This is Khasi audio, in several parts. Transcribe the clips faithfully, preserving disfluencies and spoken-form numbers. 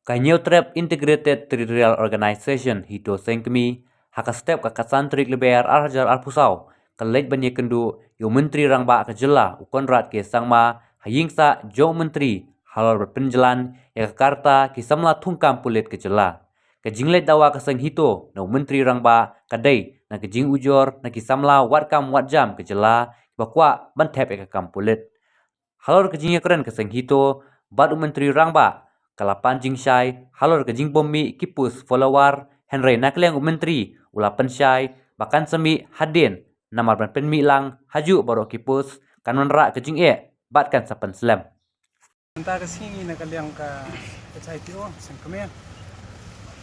Ka Hynñiewtrep Integrated Territorial Organization HITO Sengkmie, ha ka step ka khatsan tarik Lber ar hajar arphew saw, ka leit ban ïakynduh ïa u Myntri Rangbah ka jylla u Conrad K Sangma ha ïing sah jong u Myntri halor ban pynjlan ïa ka karta ki samla thungkam pulit ka jylla. Ka jingleit dawa ka seng HITO na u Myntri Rangbah ka dei na ka jingujor na ki samla wad kam wad jam ka jylla kiba kwah ban thep ïa ka kam pulit. Halor ka jingïakren ka seng HITO bad u Myntri Rangbah, ka la pan jingshai halor ka jingbym mih ki post follower, hynrei na ka liang u Myntri u la pynshai ba kan sa mih hadien, namar ban pynmih lang hajuh baroh ki post kan wanrah ka jingeh bad kan sa pynslem. Mynta ka sngi ngi na ka liang ka HITO Sengkmie,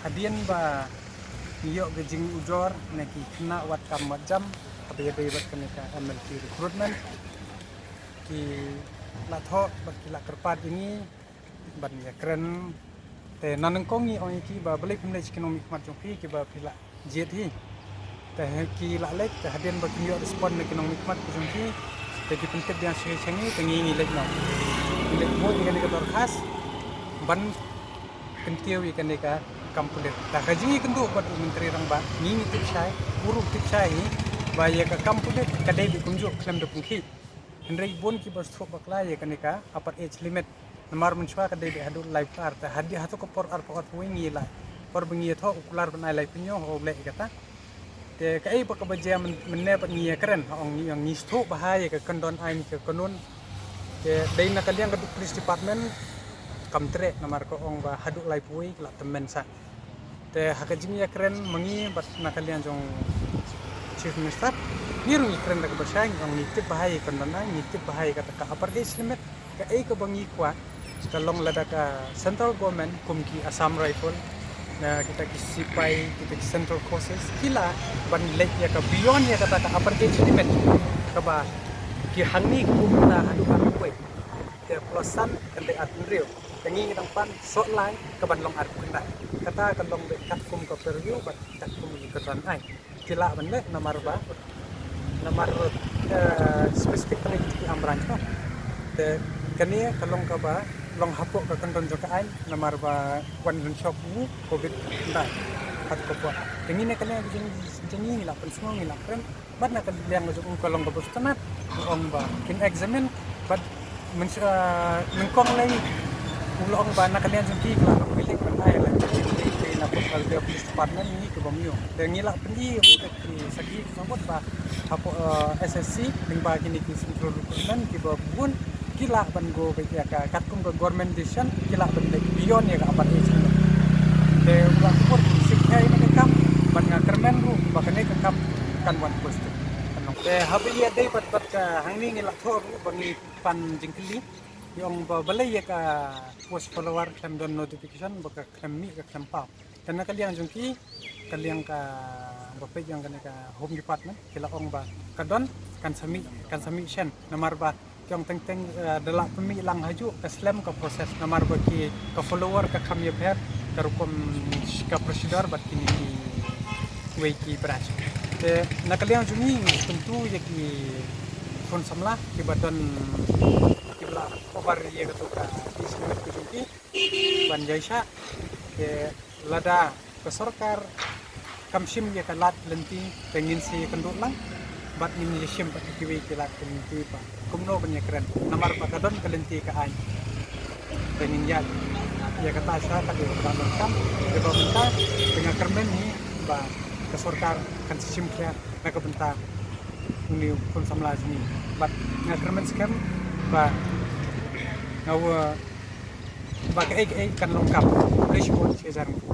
hadien ba ngi ïoh ka jingujor na ki khynnah wad kam wad jam haba ïadei bad kane ka MLT recruitment, ki la thoh bad ki la kyrpad ïa ngi ban ïakren. Te na nyngkong ngi ong ïa ki ba balei phim leit sha ki nongmihkhmat jong phi kiba phi la jied hi. Te ki la leit, te hadien ba kim ïoh respond na ki nongmihkhmat ki jong ki, te ki pyntip biang sha ngi, te ngi ngi leit noh. Ngi leit buh ïa kane ka dorkhas ban kyntiew ïa kane ka kam pulit. Te ha ka jingïakynduh bad u Myntri Rangbah, ngi ngi tip shai, u ruh u tip shai hi ba ïa ka kam pulit ka dei beit kumjuh khlem da pynkhih. Hynrei bun kiba sngewthuh bakla ïa kane ka upper age limit. Namar mynshuwa ka dei beit haduh laiphew ar, te hadien hato ka por arphew arphew wei ngi la, por ba ngi ïathoh u kular ban ai laiphew hynñiew, u leh ïa kata. Te kaei ba kaba jia myn-, mynne pat ngi ïakren, ha ong ngi, ong ngi sngewthuh bha ïa ka kyndon aiñ ka kynhun. Te dei na ka liang ka Police Department kam treh, namar ka ong ba haduh laiphew wei ka la tymmen sah. Te ha ka jingïakren ma ngi bad na ka liang jong Chief Minister, ngi ruh ngi kren da kaba shai, ngi ong ngi tip bha ïa ka kyndon aiñ, ngi tip bha ïa kata ka upper age limit. Kaei kaba ngi kwah ka long lada ka central government kum ki Assam Rifle, na kita ki sipai, kita ki central forces, ki lah ban leit ïa ka beyond ïa kata ka upper age limit kaba ki hangne ki kum ta haduh arphew wei. Te plus san kan dei arphew hynriew. Te ngi ngi dang pan sot lai kaban long arphew khyndai. Kata ka long beit katkum ka pyrthei bad katkum ki kyndon aiñ. Ki lah ban leh namar ba, namar, eh, specific kane ki Armed Branch, no. Te kane ka long kaba long hapoh ka kyndon jong ka aiñ, namar ba wan lynshop u Covid khyndai. Hat ko por. Te ngi ne kane ka jing, jing ngi lah pynsngew, ngi lah kren. Bad na ka liang ka jong u ka long kaba sngewtynnat, u ong ba kin examine, bad myn-, eh, nyngkong lei u la ong ba na ka liang jong ki ka la ong bilik ban ai la jong ki na put ka Police Department ngi ka bym ïoh. Te ngi la pyni ruh da ki sakhi ki jong u ba hapoh, eh, S S C lyngba kine ki central recruitment kiba bun ki lah ban go beit ïa ka katkum ka government decision, ki lah ban leit beyond ïa ka upper age limit. Te u la kut sik ïa kane ka kam, bad nga kyrmen ruh ba kane ka kam kan wan positive. Te haba ïadei bad, bad ka hangne ngi la thoh ruh ba ngi pan jingkylli, ïa ong ba balei ïa ka post follower khlem don notification, ba ka khlem mih ka khlem paw. Te na ka liang jong ki, ka liang kaba peit jong kane ka Home Department, ki la ong ba ka don, kan sa mih, kan sa mih shen. Namar ba ki ong teng teng, eh, da lah pynmih lang hajuh, ka slem ka process. Namar ba ki ka follower ka kham ïapher, ka rukom ka procedure bad kine kiwei ki branch. Te na ka liang jong ngi ngi kyntu ïa ki khun samla kiba don, kiba la over ïa kato ka age limit ka jong ki ban ïaishah. Te lada ka sorkar kam shim ïa ka lad lynti, te ngin sa ïakynduh lang bad ngin ïashim bad kiwei ki lad ki lynti ba kumno ban ïakren, namar ba ka don ka lynti ka aiñ. Te ngin ïaid ïa kata sha ka dei ka donkam. Te ba mynta te nga kyrmen hi ba ka sorkar kan sa shim khia na ka bynta une u khun samla jong ngi. Bad nga kyrmen skhem ba nga wa ba kaei kaei kan long kam. Khublei shibun, shi hajar nguh.